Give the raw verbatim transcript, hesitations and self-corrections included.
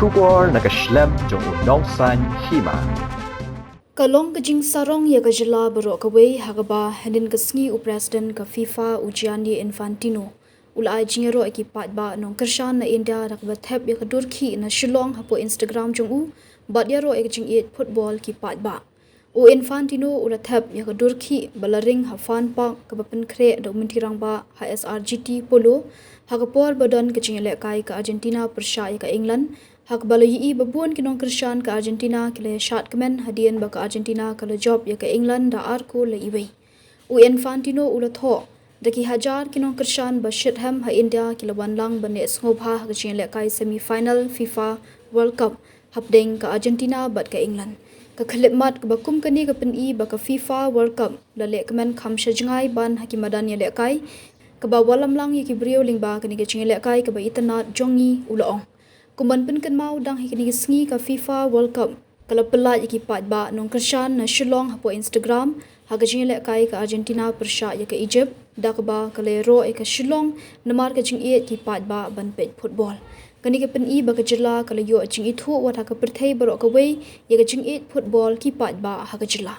Khubor na ka shlem jong u nongsaiñ hima. Ka long ka jingsarong ïa ka jylla baroh kawei ha kaba hynnin ka sngi u President ka FIFA u Gianni Infantino u la ai jingïaroh ïa ki paidbah nongkyrshan na India da kaba thep ïa ka dur khih na Shillong hapoh Instagram jong u bad ïaroh ïa ka jingïeit football ki paidbah. U Infantino u la thep ïa ka dur khih ba la ring ha Fan Park kaba pynkhreh da u Myntri Rangbah ha S R G T Polo ha ka por ba don ka jingïalehkai ka Argentina pyrshah ïa ka England, ha kaba la ïohi ba bun ki nongkyrshan ka Argentina ki la ïashad kmen hadien ba ka Argentina ka la jop ïa ka England da ar kol la iwei. U Infantino u la thoh, da ki hajar ki nongkyrshan ba shitrhem ha India ki la wan lang ban leh sngewbha ha ka jingïalehkai semi final FIFA World Cup hapdeng ka Argentina bad ka England. Ka khyllipmat kaba kum kane ka pyni ba ka FIFA World Cup la leh kmen kham sha jngai ban ha ki madan ïalehkai, kaba wallam lang ïa ki briew lyngba kane ka jingïalehkai kaba itynnad jong ngi, u la ong. Kum ban pynkynmaw, dang ha kine ki sngi ka FIFA World Cup ka la pyllait ïa ki paidbah nongkyrshan na Shillong hapoh Instagram ha ka jingïalehkai ka Argentina pyrshah ïa ka Egypt, da kaba ka la ïaroh ïa ka Shillong namar ka jingïeit ki paidbah ban peit football. Kane ka pyni ba ka jylla ka la ïoh jingithuh wat ha ka pyrthei baroh kawei ïa ka jingïeit football ki paidbah ha ka jylla.